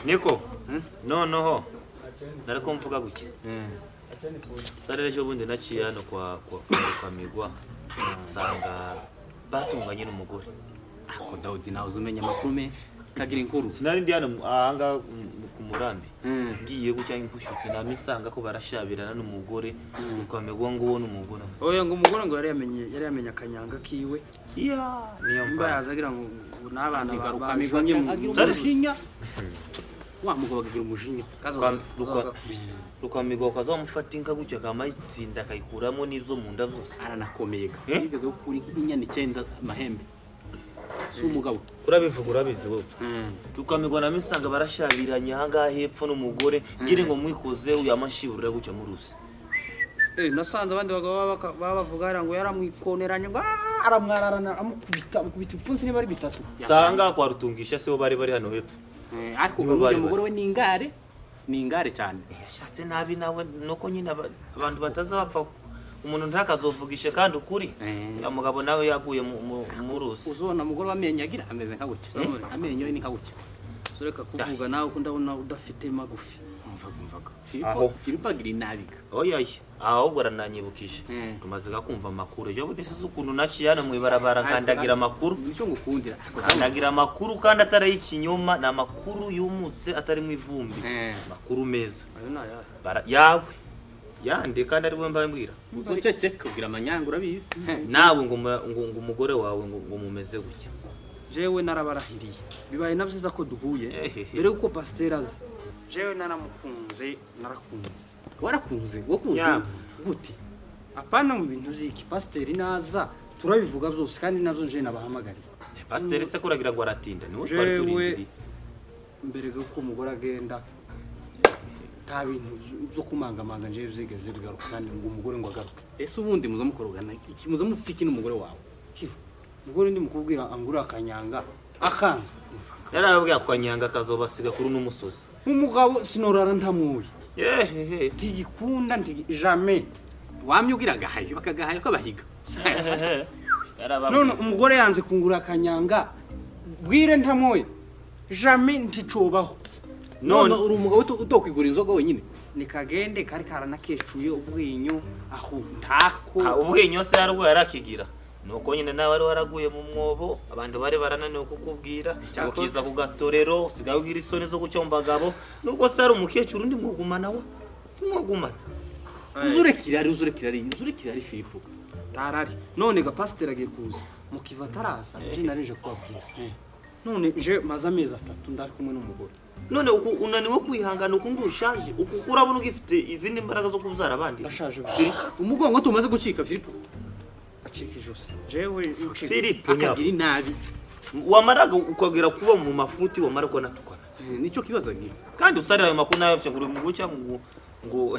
Niko noneho nariko mvuga gutya. Sare ejo bundi naciye hano kwa Migwa, nsanga batunganye n'umugore. Ako Dawudi, nawe uzi umenya amakuru menshi, kagira inkuru. Sinari ndi hano ahangaha ku murambi, ngiye gutya mpushutse namisanga ko barashabirana n'umugore Rukamigwa, ngo uwo n'umugore. Oya, ngo umugore ngo yari yamenye akanyanga kiwe. Iya, niyo Nimba mpamvu. yaza agira ngo n'abana Rukamigwa bajunye mu agira Sorry. umujinya, wa mugabo akagira umujinya. Rukamigwa ukazamufata inka gutya, akamayitsinda, akayikuramo n'ibyo mu nda byose. Aranakomeye ga. Eh? Yigeze gukura inyana icyenda amahembe, si umugabo. Urabivuga, urabizi wowe. Rukamigwa namisanga barashabiranye ahangaha hepfo n'umugore, ngire ngo mwikoze uyamashiburira gutya murusi. Nasanze abandi bagabo baba bavuga hariya ngo yaramwikoneranye, ngo aramwararana, amukubita, amukubita ibipfunsi niba ari bitatu. Sanga kwa Rutungisha se bo bari bari hano hepfo. Ariko Nibo uriya bari mugore we ni ingare, ni ingare cyane. Yashatse nabi nawe, nuko nyine abantu batazapfa, umuntu ntakazovugishe kandi ukuri. Eh. Ya mugabo nawe yaguye mu ruzi. Uzobona umugore w'amenyo agira ameze nka gutya, amenyo ye ni nka gutya. Ureka kuvuga nawe ko ndabona udafite magufi. Umvaga, umvaga. Aho. Filipo, Filipo agira inabi ga. Oya, ahubwo arananyibukije. Tumaze kumva amakuru ejo bundi, size ukuntu naciye hano mu ibarabara nkandagira amakuru. Nicyo ngukundira. Ariko Kandagira amakuru kandi atari ikinyoma, ni amakuru yumutse atarimo ivumbi. Amakuru meza. Ayo ni ayahe? Yawe yande kandi ari we mbabwira. Uceceka kugira amanyanga, urabizi. Nawe ngo umugore wawe ngo mumeze gutya. Jewe narabarahiriye, bibaye na byiza ko duhuye Ehehe. mbere yuko pasiteri aza. Jewe naramukunze, narakunze. Warakunze, wakunze? Ya. Gute? Apana mu bintu by'iki, pasiteri naza turabivuga byose, kandi nabyo nje nabahamagariye. Pasiteri se kuragira ngo aratinda, niwe twari Jewe turindiriye. mbere yuko umugore agenda, nta bintu byo kumangamanga njewe byigeze bigaruka, kandi ngo umugore ngo agaruke. Ese ubundi muza mukorogana iki, muza mufiki n'umugore wawe? Hiwe, umugore ndi mukubwira angura akanyanga akanga. Yarababwiye akanyanga kazobasiga kuri uno musozi. Nk'umugabo sinorara ntamuye. Yehehe. Ntigikunda, jamais. Wamye ugira agahayo, bakagahayo kabahiga. Yarababwiye. None umugore yanze kungura akanyanga, bwire ntamoye, jamais, nticobaho. None None uri umugabo utokwigura inzoga wenyine? Nikagende kari karanakeshuye ubwinyo aho ntako. Ha, ubwinyo se yarwaye arakigira, nuko nyine nawe wari waraguye mu mwobo, abantu bari barananiwe kukubwira. Cyakoze. Ukiza ku gatorero, usigaye ugira isoni zo guca mu bagabo, nubwo se ari umukecuru undi mwogumana, we ntimwogumana. Uzurekira ari, uzurekira ari, uzurekira ari, Filipo. Ntarari none ga pasiteri agiye kuza mukiva ataraza, nje narije kubabwira. None nje maze amezi 3 ndari kumwe n'umugore. None uku unaniwe kwihangana, uku ngo ushaje, uku urabona ugifite izindi mbaraga zo kubyara abandi? Ndashaje. Umugongo tumaze gucika, Filipo. Acika ijosi jewe ncika. Filipo nyabo. Akagira inabi. Wamaraga ukagera kuba mu mafuti, wamara ukanatukana. Nicyo kibazo ngira. Kandi usarira ayo makuru nayo ngo uri mu guca ngo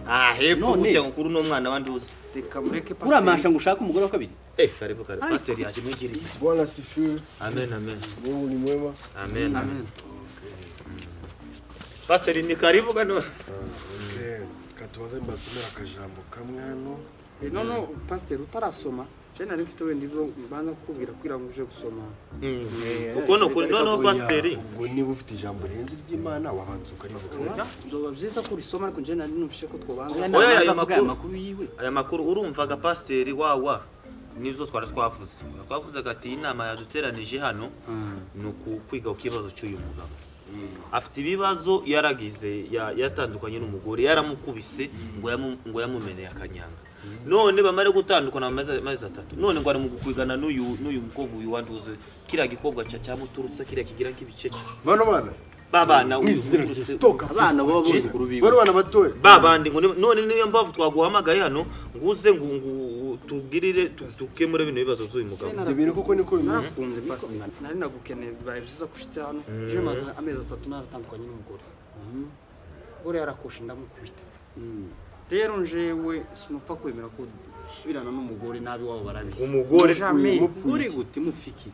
ah hepfo None- gutya, ngo kuri uno mwana wandi uzi. Reka mureke Uramasha pasiteri. ngo ushake umugore wa kabiri. Eh, karibu, karibu, pasiteri yaje, mwigiriye. Bwana asifiwe. Amen, amen. Mungu ni mwema. Amen. Amen. Pasiteri, ni karibu kano. Okay. Katubanze mbasomera akajambo kamwe hano. None pasiteri utarasoma, je nari mfite wenda ibyo mbanza kukubwira kugira ngo uje gusoma. Uko ni ukuri noneho pasiteri. Ubwo niba ufite ijambo rirenze iry'Imana wabanza ukarivuga. Byoba byiza ko urisoma, ariko nje nari numvise ko twobanza. Oya, ayo Oya, avuga aya makuru. makuru yiwe. Aya makuru urumvaga pasiteri wawa, nibyo twari twavuze ati inama yaduteranije hano ni ukwiga ku kibazo cy'uyu mugabo. Afite ibibazo yaragize, yatandukanye n'umugore, yaramukubise, ngo yamumeneye akanyanga. None bamare gutandukana amezi 3, none ngo ari mu gukwigana n'uyu mukobwa, uyu wanduze kiriya gikobwa cyamuturutse, kiriya kigira nk'ibicece. Bano bana. Babana uyu Mwizina rya muturutse. Yesu, toka. Abana baba buzukuru biwe. Bano bana batoya. Babandi ngo none niyo mpamvu twaguhamagaye hano ngo uze ngo tubwirire dukemure bino bibazo by'uyu mugabo. Ibyo bintu koko niko bimeze. Narakunze pasiteri, nari nagukeneye, bibaye byiza ko ushitse hano. Je maze amezi 3 naratandukanye n'umugore. Umugore yarakoshe, ndamukubita. Rero njewe sinupfa kwemera ko dusubirana n'umugore nabi wabo barabizi. Umugore? Jamais. Uri gute mufiki?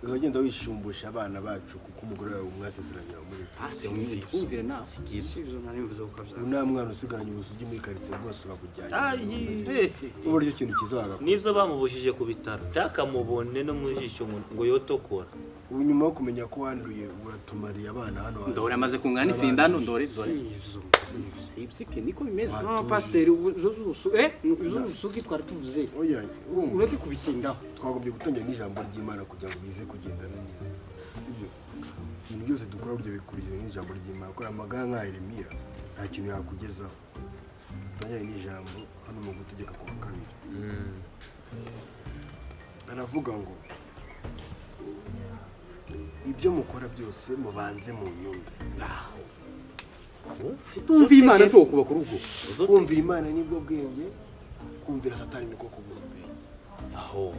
Ukagenda wishumbusha abana bacu kuko umugore wawe mwasezeranye muri. Ase twumvire nawe. Ibisubizo nari mvuze ko kabyara. Ubu nta mwana usigaranye ubusugi muri karitsiye rwose urabujyanye. Eh, Ubu aricyo kintu cyiza wagakora. Nibyo bamubujije ku bitaro, ntakamubone no mu jisho ngo yotokora. Ubu nyuma yo kumenya ko wanduye, uratumariye abana hano hanze. Ndore amaze kungana isindano, ndore, ndore. Si ivyo. Sibyo, niko bimeze. No, pasiteri, izo zusuki twari tuvuze. Oya, urumva, Ureke kubitindaho. twagombye gutangira n'ijambo ry'Imana kugira ngo bize kugendana neza, sibyo? Ibintu byose dukora burya bikurikirana n'ijambo ry'Imana, kuko aya magara nka Yeremiya nta kintu yakugezaho. Dutangire n'ijambo hano mu Gutegeka kwa Kabiri. Aravuga ngo: "Ibyo mukora byose mubanze mu nyumve." Tumva Imana, tukubaka urugo. Kumvira Imana nibwo bwenge, kumvira Satani niko kubura ubwenge. Aho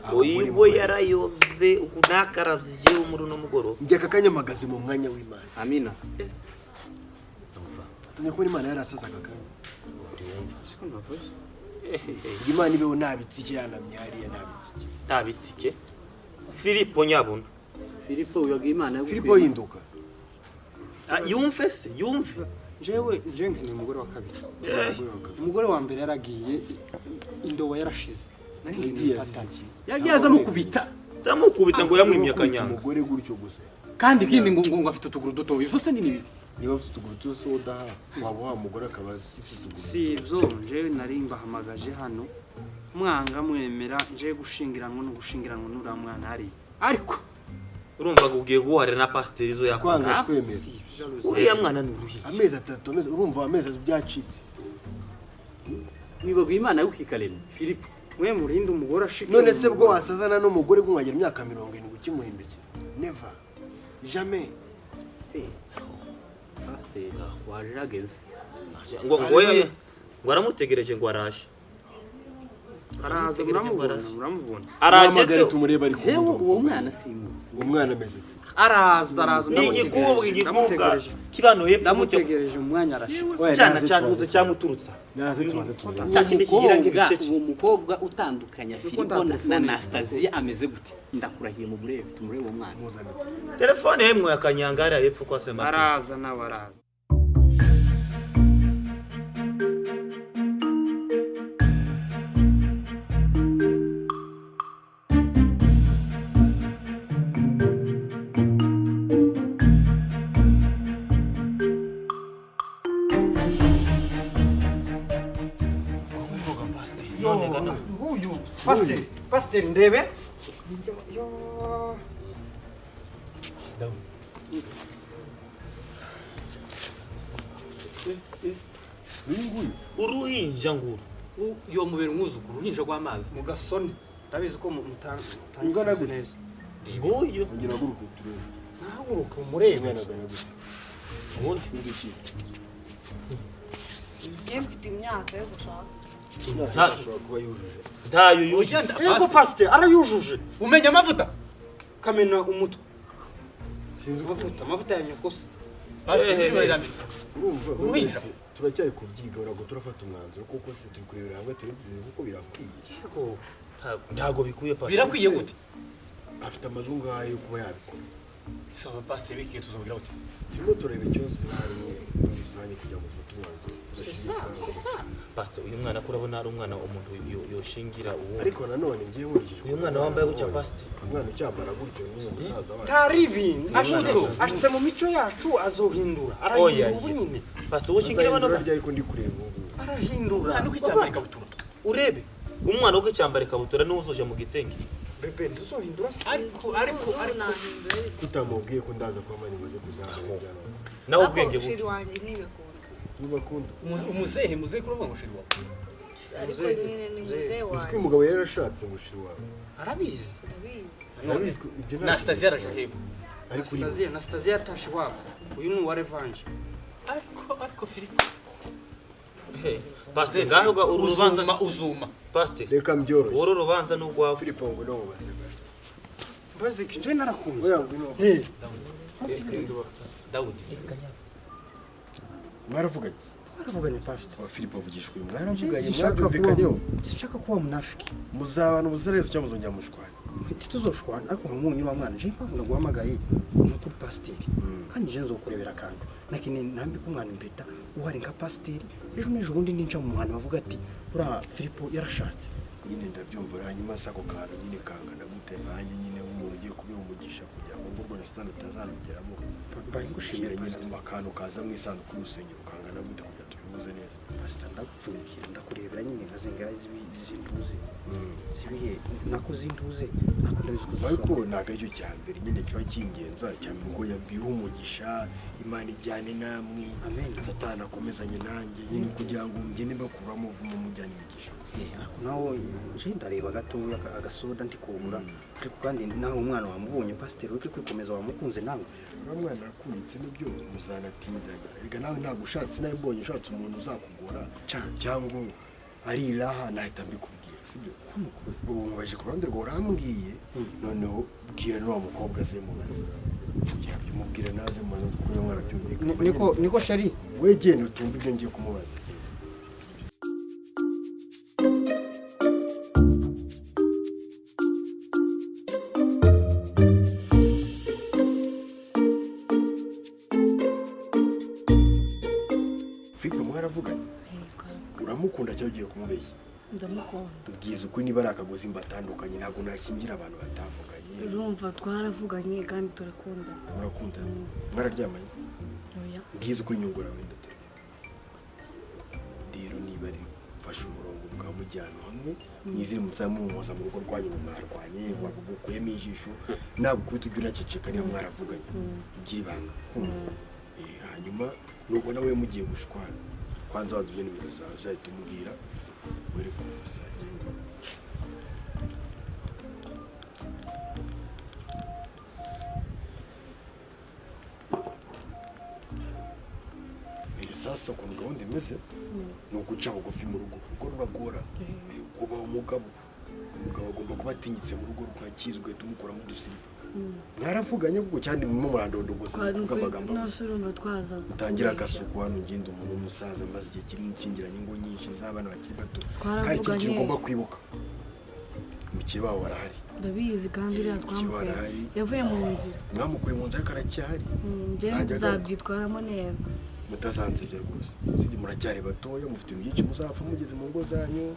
Aho uyu muri we mwe. Yarayobye uku nakaravye jewe muri uno mugoroba. Njye aka kanya mpagaze mu mwanya w'Imana. Amina. Umva. Tumenya kubona Imana yarasaze aka kanya. Uriwumva. Siko navuze. Ngo Imana ibeho nta bitsike, yanamye hariya nta bitsike. Nta bitsike, Filipo nyabuna. Filipo uyoga Imana. Filipo hinduka. Ah, yumve se, yumve. Jewe nkeneye umugore wa kabiri. Umugore wa mbere yaragiye, indobo yarashize, nari nkeneye Yagiye azize ipatanye. iki? Yagiye azamukubita. Tamukubita ngo yamwimye Gukubita akanyanga. umugore gutyo gusa? Kandi ikindi ngo afite utuguru duto, ibyo se ni bibi? Niba afite utuguru twose udaha, waba wa mugore akaba afite utuguru. Si ibyo, njewe nari mbahamagaje hano, mwanga mwemera, njewe gushingiranwa no gushingiranwa n'uriya mwana hariya. Ariko Urumva ngo ugiye guharira na pasiteri izo yakunda. Kwanga twemera. Si ibyo. Uriya mwana ni uruhinja. Amezi 3, amezi, urumva, amezi 3 byacitse. Wibaga Imana yukikarema, Filipo. Mwe murinde umugore ashike. None se bwo wasazana n'umugore bwo mwagera imyaka 70 ukimuhindukiza? Never, jamais. Pasiteri waje ageze. Ngo aramutegereje, ngo araje. Araza, muramubona, muramubona. Araje Muhamagare se? tumurebe, ariko Jewe ubundi uwo mwana simuzi. Uwo mwana ameze ute? Araza, araza. Ni igikobwa, igikobwa Ndamutegereje. kibano hepfo gutyo. Ndamutegereje mu mwanya, arashika. Oya, Cyana naze cyane tubanze uze cyamuturutsa. Naze tubanze tumurebe. Cya kindi kigira nk'ibicece. Uwo mukobwa utandukanya Filipo nta na telefone. Anastasia ameze gute? Ndakurahiye, mu murebe, tumurebe uwo mwana. Muzane turebe. Telefone yemwe ya kanyanga hariya hepfo kwa Sematu. Araza nawe, araza. None gana. Uyu pasiteri, pasiteri, ndebe yo. Uyu nguyu? Uruhinja nguru. Yomubera umwuzukuru, uruhinja rw'amazi. Mu gasoni, ndabizi ko Ungana mutangifuze gute? neza. Nguyu. Ongera uhaguruke turebe. Nahaguruka umurebe. Umwana agana gute? Nguyu. N'igiki? Njye mfite imyaka yo gushaka. Imyaka ashobora kuba yujuje. Ntayo yuje. Yego pasiteri, arayujuje. Umenya amavuta. Kamena umutwe. Sinzi uko. Amavuta, amavuta ya nyokose. Pasiteri urayirambitse. Urumva, Uruhinja. uretse turacyari kubyiga, ntabwo turafata umwanzuro, kuko se turi kurebera hamwe, turi kuko birakwiye. Yego. Ntago bikwiye, pasiteri. Birakwiye gute? Afite amajwi ngayo yo kuba yabikora. Sawa pasiteri, bikiye tuzabwira gute? Turimo tureba ikibazo hamwe muri rusange kugira ngo ufate umwanzuro. Pasiteri, uyu mwana ko urabona ari umwana umuntu yoshingira uwo. Ariko nanone ngiye nkurikije Uyu mwana wambaye gutya, pasiteri. Umwana ucyambara gutyo n'uyu musaza wacu. Ntaribi ashitse mu mico yacu, azohindura, Oya. arahindura ubu nyine. Pasiteri, woshingira bano. Azahindura ryari ko ndi kureba ubu ngubu? Arahindura. Umwana ukicyambara ikabutura. Urebe umwana wo kw'icyambara ikabutura niwe uzoja mu gitenge. Bebe, ntuzohindura se? Ariko Nahindura. Kutamubwiye ko ndaza kuba mani maze kuzamura ibyanwa? Nawe ubwenge buke. Shiri wanjye ntibikunda. Ntibakunda. Umuzehe, muzehe, kuravuga ngo shiri wawe. Ariko nyine ni muzehe Uzi ko wanjye. uyu mugabo yari yarashatse ngo ushira iwawe? Arabizi. Ndabizi. Ndabizi ko ibyo nta Anastasia araje hepfo. Ariko uri Anastasia, Anastasia yatashe iwabo, uyu ni uwa revanje. Ariko Filipo. Pasiteri, ngaho uru rubanza. Uzuma, uzuma. Pasiteri. Reka mbyoroshye. Uru rubanza ni urwawe. Filipo, ngo no mubaze gato. Baziki, nje narakunze. Oya, ngwino. Dawudi. Mwaravuganye? Twaravuganye, pasiteri. Wa Filipo, avugishwa uyu, mwaravuganye? Sinshaka Mwabyumvikanyeho? Sinshaka kuba munafiki. Muzabana ubuziraherezo cyangwa muzongera mushwanye? Ntituzoshwana, ariko nkamunyu wa mwana, nje impamvu naguhamagaye ni ukuri pasiteri, kandi nje nzokurebera akantu nakine nambike umwana impeta uhari nka pasiteri. Ejo n'ejo bundi ninca mu muhanda bavuga ati: "Uriya Filipo yarashatse." Nyine ndabyumva. Hanyuma se ako kantu nyine kangana gute? Nkanjye nyine nk'umuntu ugiye kubiha umugisha kugira ngo urugo rwa Satani rutazarugeramo. Mbaye ngushimira. Nyine akantu kaza mu isanduku y'urusengero kangana gute kugira tubihuze neza? Pasita, ndagupfunyikira, ndakurebera nyine nka zingahe z'intuze zibihe nako z'intuze nako ndabizi ko Ariko uzisoma. ntabwo aricyo cya mbere nyine kiba cy'ingenzi. Cya mbere uko yabwiha umugisha, Imana ijyane namwe. Amen. Satani akomezanye nanjye nyine kugira ngo ngende mbakuramo umuvumo, mujyane imigisha. Ariko nawe nje ndareba gatoya agasoda ndikubura, ariko kandi nawe umwana wamubonye, pasiteri, ureke kwikomeza, wamukunze nawe. Uriya mwana arakunditse nibyo, muzanatindana. Erega nawe ntabwo ushatse, nawe mbonye ushatse umuntu uzakugora Cyane. cyangwa ari iraha, nahita mbikubwira, sibyo? Ubu mubaje ku ruhande rwawe urambwiye, noneho bwira n'uwa mukobwa aze mubaze, mubwira naze mubaze kuko uyu mwana arabyumvikana. Niko chéri. We genda utumve ibyo ngiye kumubaza. Filipe, mwaravuganye? Uramukunda cyangwa ugiye kumubeshya? Ndamukunda. Ubwiza ukuri, niba ari akagozi mbatandukanye. Ntabwo nashyingira abantu batavuganye. Urumva twaravuganye kandi turakundana. Murakundana? Mwararyamanye? Oya. Mbwiza ukuri, nyungura wenda. Rero niba ari mfashe umurongo mukaba mujyana hamwe, mwizire muzamumuhoza mu rugo rwanyu ngo mwarwanye, wagukuyemo ijisho, ntabwo kubita ujya unaceceka niba mwaravuganye, ugira ibanga kumva. Hanyuma nubona we mugiye gushwana, kwanza wanza umwe nimero zawe, uzahita umubwira wereke ukuntu bizagenda. Sasa ukuntu gahunda imeze ni uguca bugufi mu rugo, urugo ruragora. Kuba umugabo, umugabo agomba kuba atinyitse mu rugo rwakizwe, ugahita umukuramo udusiripa. Mwaravuganye kuko cyane murimo murandondogoza, muvuga amagambo Nose urumva twaza utangira kubeshya. Agasuku hano ngenda umuntu w'umusaza maze igihe kinini nshyingiranye ingo nyinshi z'abana bakiri bato, kandi Twaravuganye. ikindi kintu ugomba kwibuka, mukeba wawe arahari. Ndabizi, kandi uriya Mukeba twamukuye arahari. yavuye mu nzira. Mwamukuye mu nzu ariko aracyahari. Njye Nzajya agaruka. nzabyitwaramo neza. Mutazansebya rwose, sibyo? Muracyari batoya, mufite ibintu byinshi muzapfa mugeze mu ngo zanyu,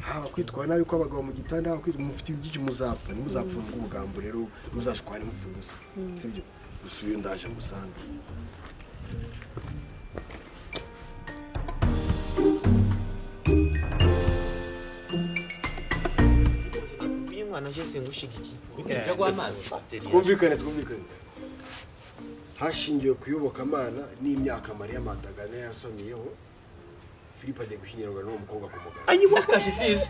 haba kwitwara nabi kw'abagabo mu gitanda, haba kwitwara, mufite ibintu byinshi muzapfa. Ntimuzapfa ubwo rero muzashwane mupfa ubusa, sibyo? Gusa uyu ndaje musange. Uyu mwana je singushigikiye. Uje guha amazi? Pasiteri. Twumvikane, twumvikane. Hashingiwe ku iyobokamana n'imyaka Mariya Madagana yasomeyeho, Philippe agiye gushyingirwa n'uwo mukobwa ku mugaragaro. Ndakaje fizi,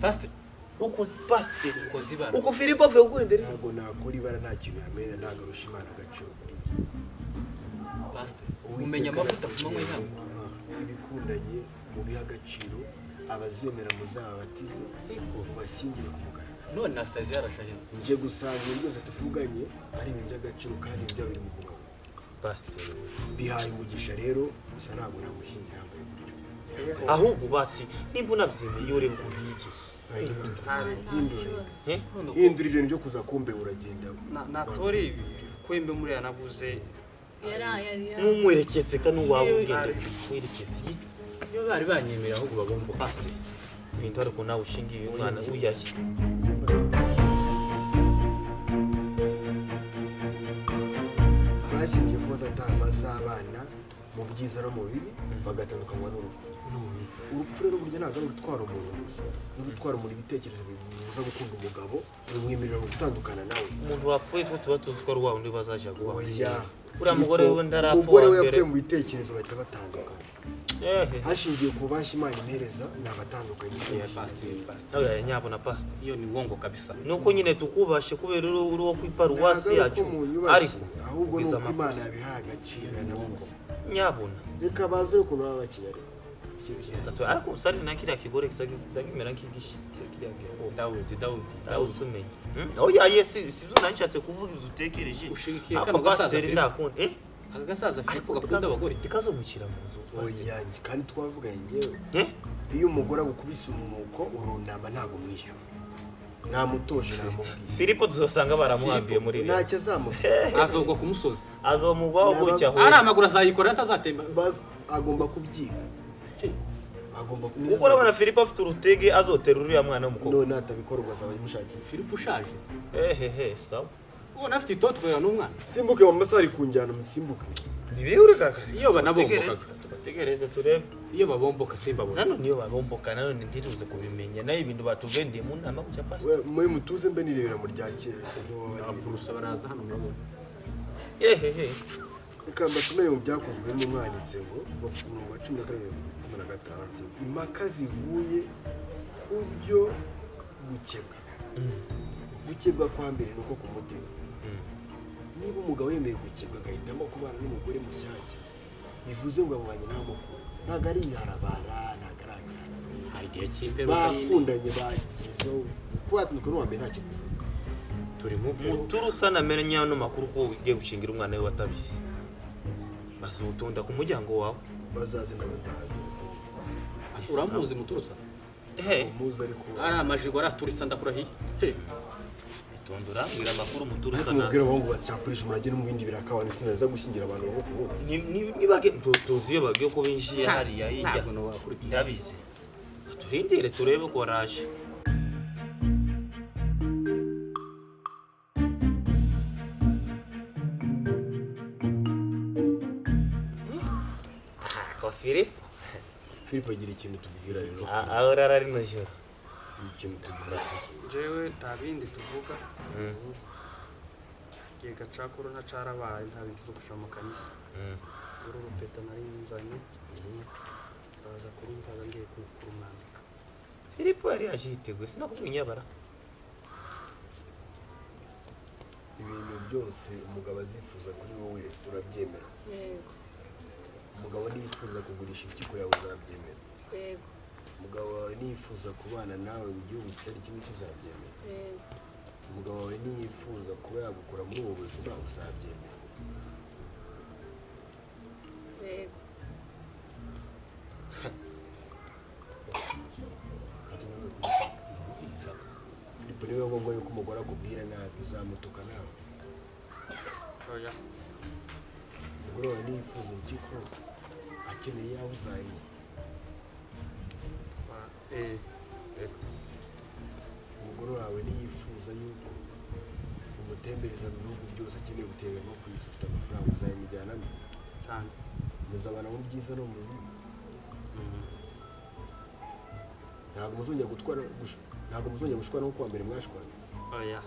pasiteri. Ukoze, pasiteri. Ukoze ibara. Uko Filipo avuye kugendera. Ntabwo nakora ibara, nta kintu yamenya, ntabwo arusha Imana agaciro muri njye. Pasiteri, umenya amavuta ku manywa y'ihangu. Ibikundanye mubihe agaciro, abazemera muzababatize, mubashyingire ku mugaragaro. None na sitazi yarashaje. Nje gusanga ibintu byose tuvuganye ari ibintu by'agaciro kandi ibyo biri mu murongo. Pasiteri. Bihaye umugisha rero, gusa ntabwo namushyingira yambaye gutyo. Ahubwo basi nimba unabyemeye urebe ukuntu yigize. Eh? Hindura ibintu byo kuza kumbe uragenda. Natore ibi kwembe muri yanaguze. Yari N'umwerekeze kano wawe ugende werekeze. Iyo bari banyemera ahubwo bagomba. Pasiteri. Ibintu ariko nawe ushingiye uyu mwana uyaye. Bashingiye kuba bazabana mu byiza no mu bibi, bagatandukanywa n'urupfu. Urupfu rero burya ntabwo ari urutwara umuntu gusa, ni urutwara umuntu ibitekerezo bimubuza gukunda umugabo, bimwemerera gutandukana nawe. Umuntu wapfuye two tuba tuzi ko ari wa wundi bazaja guha. Oya. Uriya mugore we ndarapfa Umugore we wa mbere. yapfuye mu bitekerezo, bahita batandukana. Ehe. Hashingiwe ku bubasha Imana impereza, ni abatandukanye. Pasiteri, pasiteri. Oya nyabona, pasiteri. Iyo ni uwongo kabisa. Nuko nyine tukubashe kubera uri uwo kwiparuwasi Ntabwo ari yacu. uko munyubashye, Ariko ahubwo ni ugize uko Imana amakosa. yabihaye agaciro yanabubashye. Nyabona. Reka baze ukuntu baba bakiyareba. Gato ariko usari na kiriya kigore kisagimera nk'igishitse kiriya gikobwa. Dawudi, Dawudi, Dawudi Dawudi. umenye. Oya ye si byo nashatse kuvuga ibyo utekereje. Ushigikiye Ako kano gasaza pasiteri Filipo. ndakunda. Eh? Aka gasaza Filipo gakunda abagore. Tikazomukira mu nzu, pasiteri. Oya, kandi twavuganye ngewe. Eh? Iyo umugore agukubise umunuko urunama, ntabwo umwishyura. Namutoje, namubwiye. Filipo tuzosanga baramuhambiye muri iriya. Ntacyo azamubwira. Azogwa ku musozi. Azomugwaho gutya Ari ahubwo. amaguru azayikorera atazatemba. Agomba kubyiga. Agomba Kuko urabona Filipo afite urutege azotera uriya mwana w'umukobwa. None natabikorwa azaba amushakiye. Filipo ushaje. Ehehe, sawa. Ubona afite itoto kubera n'umwana. Simbuke mu masaha ari kunjyana musimbuke. Ntibihuruzaga. Iyo banabombokaga. Tubategereze turebe. Iyo babomboka simbabona. Nano niyo babomboka nanone ntituze kubimenya nayo ibintu batugendeye mu nama kucya pastor. We mwe mutuze mbe nirebera mu rya kera. Abapurusa baraza hano murabona. Ehehe. Reka mbasomere mu byakozwe n'umwanditsi ngo kuva ku murongo wa 12 15 handitse ngo, impaka zivuye ku byo gukebwa. Gukebwa kwa mbere ni uko ku mutima. Niba umugabo yemeye gukebwa agahitamo kubana n'umugore mushyashya, bivuze ngo abanye ntamukunze, ntabwo ari iharabara, ntabwo ari agahararo. Hari igihe cy'imperuka nyine. Bakundanye bagezeho kuba yatandukana n'uwa mbere ntacyo bivuze. Turi mu mperuka. Muturutse anamenya ano makuru ko ugiye gushingira umwana we watabise. Bazotonda ku muryango wawe. Bazaze n'abataha. Uramuzi muturutsa? Ehe. Umuzi ariko Ari amajigo araturitsa ndakurahiye. He. Itonde urambwira amakuru muturutse ariko mubwira naza. abahungu bacapurisha umurage no mu bindi birakabana sinaza gushyingira abantu babo ku wundi. Nibage tuzi iyo bagiye ko binjiye hariya hirya. Ntabwo nobakurikiye. Ndabizi. Turindire turebe ko waraje. Ko Filipo Filipo agira ikintu tubwira rero. Aho urara rino joro. Ikintu tubwira. Jewe nta bindi tuvuga. Igihe ca corona carabaye nta bintu zo kuja mu kanisa. Uru rupeta nari nzanye baza kurumpaza ngiye kurumwambika. Filipo yari yaje yiteguye sinakubwiye inyabara. Ibintu byose umugabo azifuza kuri wowe urabyemera. Yego. Umugabo niyifuza kugurisha impyiko yawe uzabyemera. Yego. Umugabo wawe niyifuza kubana nawe mu gihugu kitari kimwe uzabyemera. Yego. Umugabo wawe niyifuza kuba yagukura muri ubu buzima uzabyemera. Yego. Filipo niwe ngombwa yuko umugore akubwira nabi uzamutuka nawe. Oya. Umugore wawe niyifuza impyiko akeneye iyawe uzayimuha. Yego. Umugore wawe niyifuza yuko umutembereza mu bihugu byose akeneye gutemberamo ku isi ufite amafaranga uzayimujyanamo. Cyane. Muzabana mu byiza no mu bibi. Ntabwo muzongera gutwara ntabwo muzongera gushwana nk'uko mbere mwashwanye. Oya.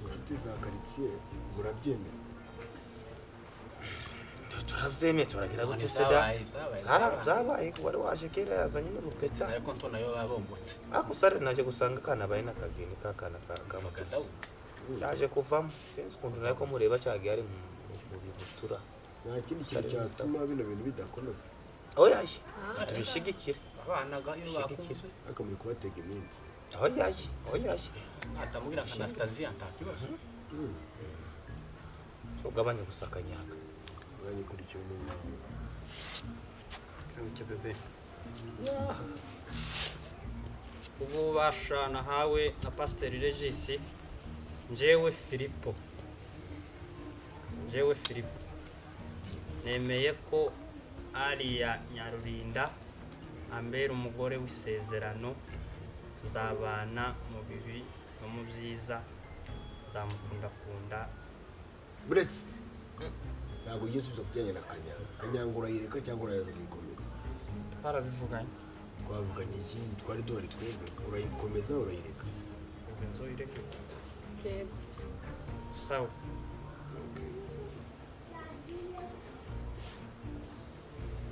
Inshuti za karitsiye murabyemera. Turabyemeye turagira gute se data? Byabaye wari waje kera yazanye n'urupeta. Ariko nto nayo babombotse. Ariko sare naje gusanga kanabaye n'akageni kakana kamuturutse. Yaje kuvamo sinzi ukuntu nawe ko mureba cyagiye ari mu bibutura. Nta kindi kintu cyatuma bino bintu bidakomera. Oyaye tubishigikire. Abanaga iyo bakunze. Ariko muri kubatega iminsi. Oyaye oyaye. Atamubwira nka Anastasia nta kibazo. Ugabanye gusakanyaka. Uranyikurikiye n'ubu. Icyo bebe. Ububasha nahawe na Pasiteri Regis, njyewe Filipo. Njyewe Filipo. Nemeye ko Ariya Nyarurinda ambera umugore w'isezerano, tuzabana mu bibi no mu byiza, nzamukundakunda. Buretse ntabwo ugiye usubiza ku kijyanye na Kanyanga. Kanyanga urayireka cyangwa urayaza ukayikomeza? Twarabivuganye. Twavuganye iki? Twari duhari twebwe. Urayikomeza urayireka? Nzoyireke. Yego. Sawa. Okay.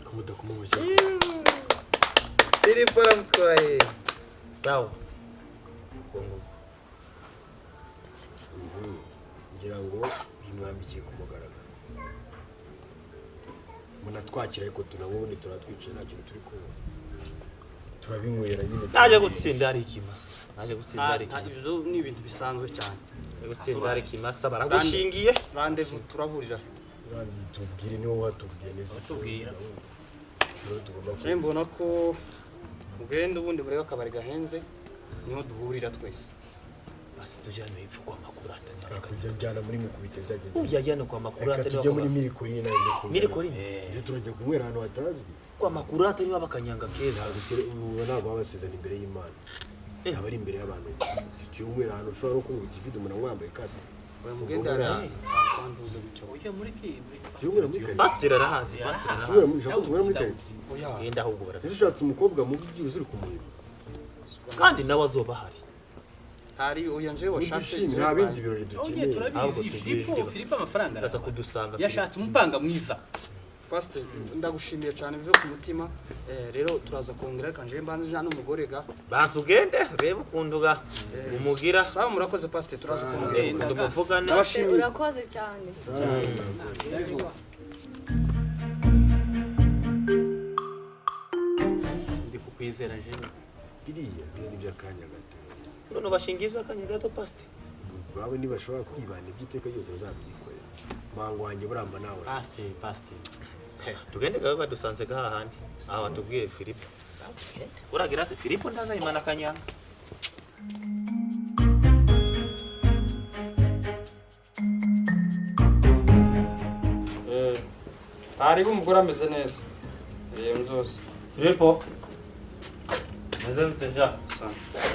Kumudakoma amashyi. Filipo aramutwaye. Sawa. Ngira ngo bimwambikiye ku mugaragaro. Munatwakira ariko tunabone turatwicaye nta kintu turi kubona. Turabinywera nyine. Naje gutsinda ari ikimasa. Naje gutsinda ari ikimasa. Ibyo ni ibintu bisanzwe cyane. Naje gutsinda ari ikimasa baragushingiye. Rendez-vous turahurira. Tubwire niwo watubwiye neza. Watubwira. Je mbona ko mugenda ubundi bureba akabari gahenze niho duhurira twese. Basi tujyane hepfo kwa Makurata. Kujya njyana muri mukubite byagenze. Ujya jyana kwa Makurata. Reka tujye muri Mirikorine nayo njye kunywera. Mirikorine? Ejo turajya kunywera ahantu hatazwi. Kwa Makurata niho abakanyanga keza. Ubu ntabwo baba basezerana imbere y'Imana. Aba ari imbere y'abantu. Tugiye kunywera ahantu ushobora no kunywa ifite umuntu wambaye kasike. Oya mugende hariya kwanduze gutyo. Ujya muri ki? Tugiye kunywera muri karitsiye. Pasiteri arahazi, pasiteri Tunywera arahazi. muri ushaka ko tunywera muri karitsiye. Oya. Genda ahubwo barabizi. Ese ushatse umukobwa mubi byibuze uri kumuhima. Kandi nawe azoba ahari. Hari oya nje washatse. Ntidushime, nta bindi birori Oye dukeneye. Ahubwo turabizi tugiye- Filipo, Filipo amafaranga Aza arabona. kudusanga. Yashatse umupanga mwiza. Pastor, ndagushimiye cyane bive ku mutima. Rero turaza kongera reka nje mbanze njana n'umugore ga. Baza ugende urebe ukuntu ga umugira. Sawa murakoze pastor, turaza kongera. Ukuntu muvugane. Ndabashimiye. Urakoze cyane. Ndi kukwizera jewe. Biriya biriya ni iby'akanya gato. None bashinga iby'akanya gato pasiteri. Babo ntibashobora kwibana iby'iteka ryose bazabyikorera. Umuhango wanjye buramba nawe. Pasiteri, pasiteri. Tugende gabe badusanze gahahandi. Aha watubwiye Filipo. Uragira se Filipo ntazayimana akanyanga. Hariho umugore ameze neza. Iyo nzose. Filipo. Meze bite sha?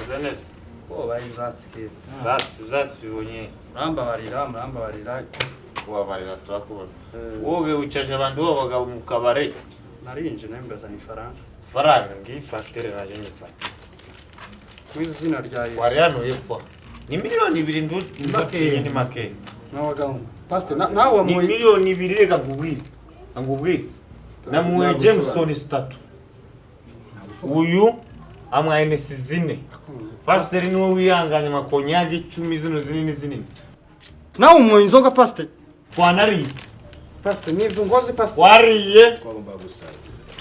Meze neza. Ko bayi uzatsike. Zatsi zatsi bibonye. Murambabarira, murambabarira. Kubabarira turakubona. Wowe wicaje abantu b'abagabo mu kabare. Narinje nawe mbazana ifaranga. Faranga ngiyi fagitire naje nyizana. Ku izina rya Yesu. Wari hano hepfo. Ni 2 miliyoni ndutinye ni make. N'abagabo. Pastor, nawe Ni wamuye. 2 miliyoni reka nkubwire. Nkubwire. Namuwe Jameson zitatu. Uyu amwa NS zine. Pasiteri niwe wihanganye amakonyagi 10 zino zinini zinini. Nawe umuye inzoga pastor. Twanariye. Pastor, nibyo ngoze pastor. Wariye Twagombaga gusangira.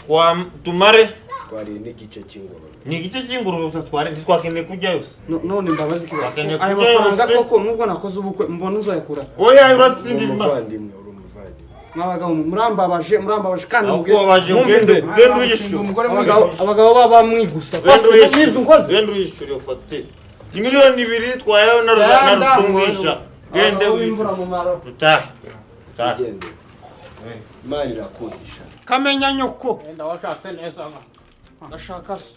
twa tumare Twariye n'igice cy'ingurube. ni igice cy'ingurube gusa twariye ntitwakeneye kurya yose. None mbabazi kiba. Bakeneye Ayo kurya mafaranga yose. koko nubwo nakoze ubukwe mbona uzoyakura. Oya Uri uratsinda ibimasa. umuvandimwe, uri umuvandimwe. Mwabagabo murambabaje, murambabaje kandi Ahubwo wabaje mwumve ugende imbere. ugende uyishyure. Umugore mwiza. Abagabo baba mwigusa. Pastor, nibyo ngoze. Genda uyishyure iyo fagitire. Ni 2 miliyoni twayeho na rutungisha. Gende W'imvura uyishyure. mu maro. Tutahe. Tutahe. Ugende. Imana irakuzi sha. Kamenya nyoko. Wenda washatse neza. Ndashaka so.